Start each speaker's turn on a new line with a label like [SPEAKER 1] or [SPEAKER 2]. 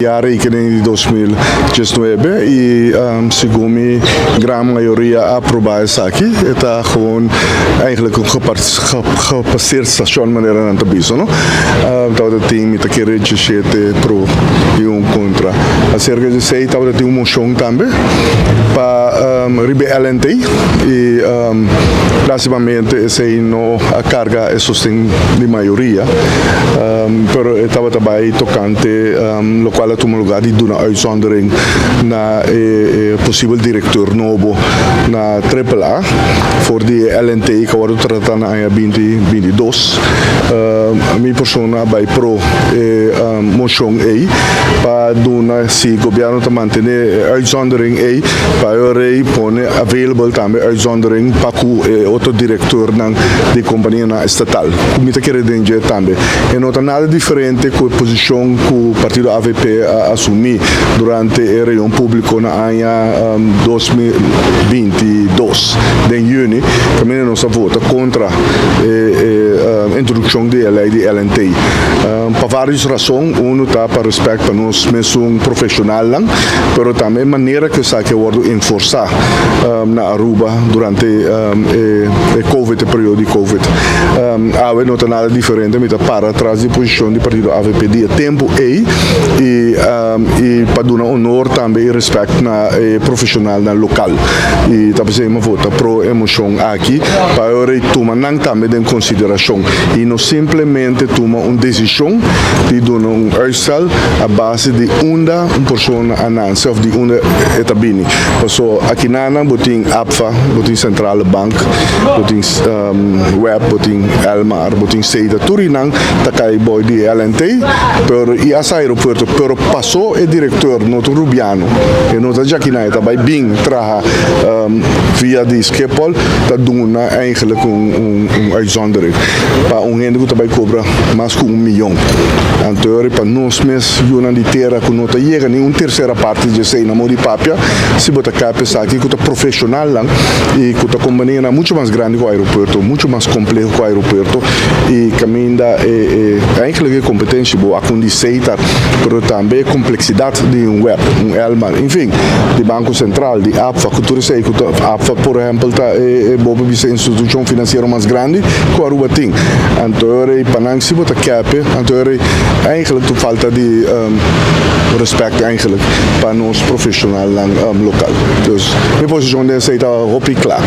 [SPEAKER 1] Jaarrekening di 2019 y segun mi gran mayoria a aproba esaki. E ta gewoon eigenlijk un gepasseerd station, manera nan ta bisa, no? Tabata tin, mi ta kere, 17 pro y un contra. Acerca di esey tabata tin un mocion tambe pa riba LNT y lastimamente esey no a carga e sosten di mayoria, pero e tabata bay tocante locual a tuma lugar di duna uitzondering na e posibel director nobo na AAA for di LNT cu a trata na aña 2022. Mi persona bay pro e mocion ey pa duna, si gobierno ta mantene uitzondering ey, pa e pone available tambe uitzondering pa cu otro director nan di compania na estatal. Mi ta kere den tambe. E no ta nada diferente cu e posicion cu partido AVP a asumi durante e reunion publico na aña 2022, den juni, tambe nos a vota contra e introduccion di ley di LNT. Pa varios rason: uno ta pa respet pa nos mes profesional, pero tambe manera cu esaki a wordo enforsa na Aruba durante e COVID, e periodo di COVID. Awe no ta nada diferente, mi ta para tras di posicion di partido AVP di tempo ey y pa duna honor tambe y respet na profesional na local. Y ta pensando vota pro e mocion aki pa tuma nan tambe den consideracion y no simplemente tuma un decision di duna un uitstel a base di unda un persona a nace of di unda e ta bini. Paso aki nan bo tin APFA, bo tin Centrale Bank, bo tin WEB, bo tin Elmar, bo tin Setar, tur nan ta cay bou di LNT, pero y asa aeropuerto, pero paso e director no ta Rubiano, e no ta djaki nan, ta bay bin traha via di Schiphol, ta duna eigenlijk un uitzondering pa un hende cu ta bay cobra mas cu 1 miyon. Anto, pa nos mes yiunan di tera cu no ta yega ni un tercera parti di esey na modi papia, si bo ta pensa aki cu ta profesional lang, y cu ta compania mucho mas grandi cu aeropuerto, mucho mas compleho cu aeropuerto y caminda e eigenlijk e competencia bo a condiceita, pero tambe complexidad di un WEB, un Elmar, enfin, di Banco Central, di APFA, cu tur esey, cu APFA, por ehempel, ta e bo bisa institucion financiero mas grandi cu Aruba tin. Anto, pa nan si bo ta cape, anto eigenlijk ta falta di respect eigenlijk pa nos profesional local. Dus mi posicion den esey ta hopi cla.